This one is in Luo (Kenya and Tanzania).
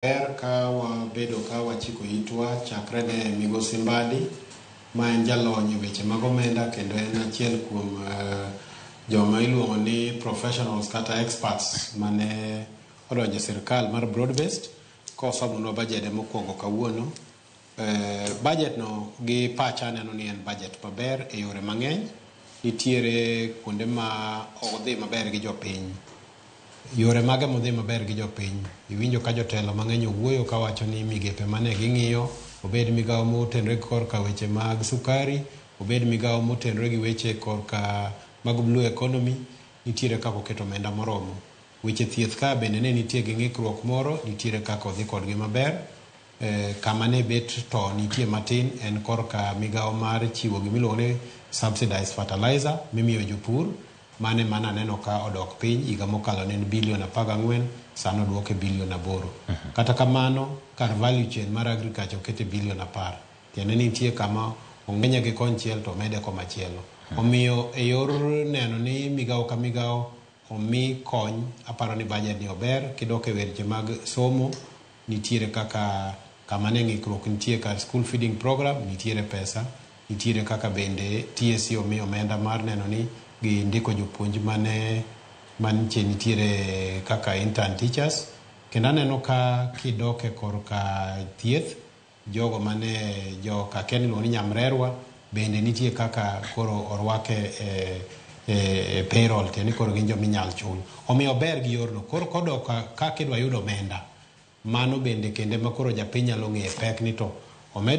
Ber ka wabedo ka wachiko itwa chakre ne migosi Mbadi ma en jalony e weche mag omenda kendo en achiel kuom joma iluongo ni professionals kata experts mane odonjo e sirkal mar broad based kosomonwa bajede mokwongo kawuono. Budget no gi pacha aneno ni en budget maber e yore mang'eny. Nitiere kuonde ma odhi maber gi jopiny. Yore mage modhi maber gi jopiny? Iwinjo ka jotelo mang'eny owuoyo kawacho ni migepe mane ging'iyo, obed migawo motenore korka weche mag sukari, obed migawo motenore gi weche korka mag blue economy, nitiere kaka oketo omenda moromo. Weche thieth ka bende ne nitie gi ng'ikruok moro, nitiere kaka odhi kodgi maber. Kama ne bet to nitie matin en korka migawo mar chiwo gimiluongo ni subsidized fertilizer mimiyo jopur. Mane mana aneno ka odok piny, higa mokalo ne en bilion 14, sani oduoke bilion 8. Kata kamano, kar value chain mar agriculture okete bilion 10. Tiende ni nitie kama ong'enye gi konchiel to omede komachielo. Omiyo e yor neno ni migawo ka migawo omi kony, aparo ni budget ni ober. Kidok e weche mag somo, nitiere kaka kama ne ng'ikruok nitie kar school feeding program, nitiere pesa. Nitiere kaka bende TSC omi omenda mar neno ni gindiko jopuonj mane manche nitiere kaka intern teachers. Kendo aneno ka kidok e korka thieth, jogo mane joka Kenya iluongo ni nyamrerwa, bende nitie kaka koro orwake e payroll, tiende ni koro gin joma inyal chul. Omiyo ober gi yorno. Koro kodok kaka idwa yud omenda, mano bende kinde ma koro japiny nyalo ng'eyo pek ni to omedo